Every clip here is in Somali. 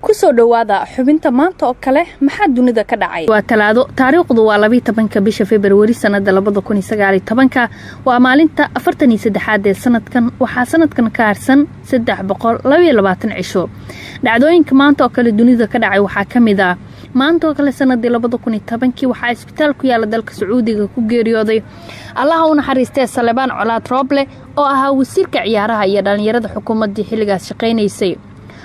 Kusoo dhowaada xubinta Maanta oo kale maxaa dunida ka dhacay. Waa Talaado, taariikhdu waa 12-ka bisha Februari, sanada 2019-ka. Waa maalinta 43aad ee sanadkan. Waxaa sanadkan ka harsan 322 cisho. Dhacdooyinka maanta oo kale dunida ka dhacay waxaa ka mid ah: maanta oo kale sanadii 2010-kii waxaa isbitaal ku yaala dalka Sacuudiga ku geeriyooday, Allaha u naxariistee, Salebaan Colaad Rooble oo ahaa wasiirka ciyaaraha iyo dhallinyarada xukuumaddii xilligaas shaqaynaysay.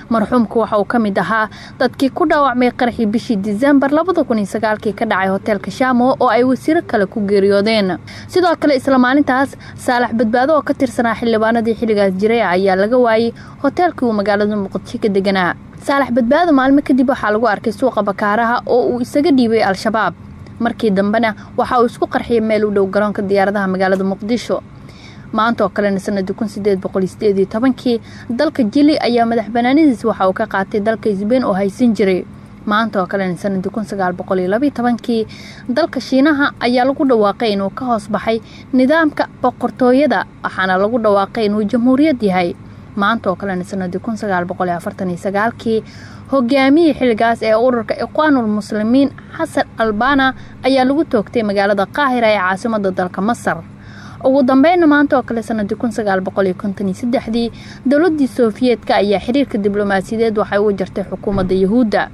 Marxuumku waxa uu ka mid ahaa dadkii ku dhaawacmay qaraxii bishii Disembar 2009-kii ka dhacay hoteelka Shamo oo ay wasiiro kale ku geeriyoodeen. Sidoo kale isla maalintaas, Saalax Badbaado oo ka tirsanaa xildhibaanadii xilligaas jiray ayaa laga waayey hoteelkii uu magaalada Muqdisho ka deganaa. Saalax Badbaado maalmo kadib waxaa lagu arkay suuqa Bakaaraha oo uu isaga dhiibay Al-Shabaab. Markii dambena waxa uu isku qarxiyay meel u dhow garoonka diyaaradaha magaalada Muqdisho. Maanta oo kalena sanadii 1818-kii dalka Jili ayaa madax banaanidiis waxa uu ka qaatay dalka Sbain oo haysan jiray. Maanta oo kalena sanadii 1912-kii dalka Shiinaha ayaa lagu dhawaaqay inuu ka hoos baxay nidaamka boqortooyada, waxaana lagu dhawaaqay inuu jamhuuriyad yahay. Maanta oo kalena sanadii 1949-kii hogaamiyii xilligaas ee ururka Iqwaanul Muslimiin, Xasan Albana, ayaa lagu toogtay magaalada Qaahira ee caasimada dalka Masar. Ugu dambeynna, maanta oo kale sanadii 1953-dii dowladii Sofiyeetka ayaa xiriirka diblomaasiyadeed waxay ugu jartay xukuumadda Yahuudda.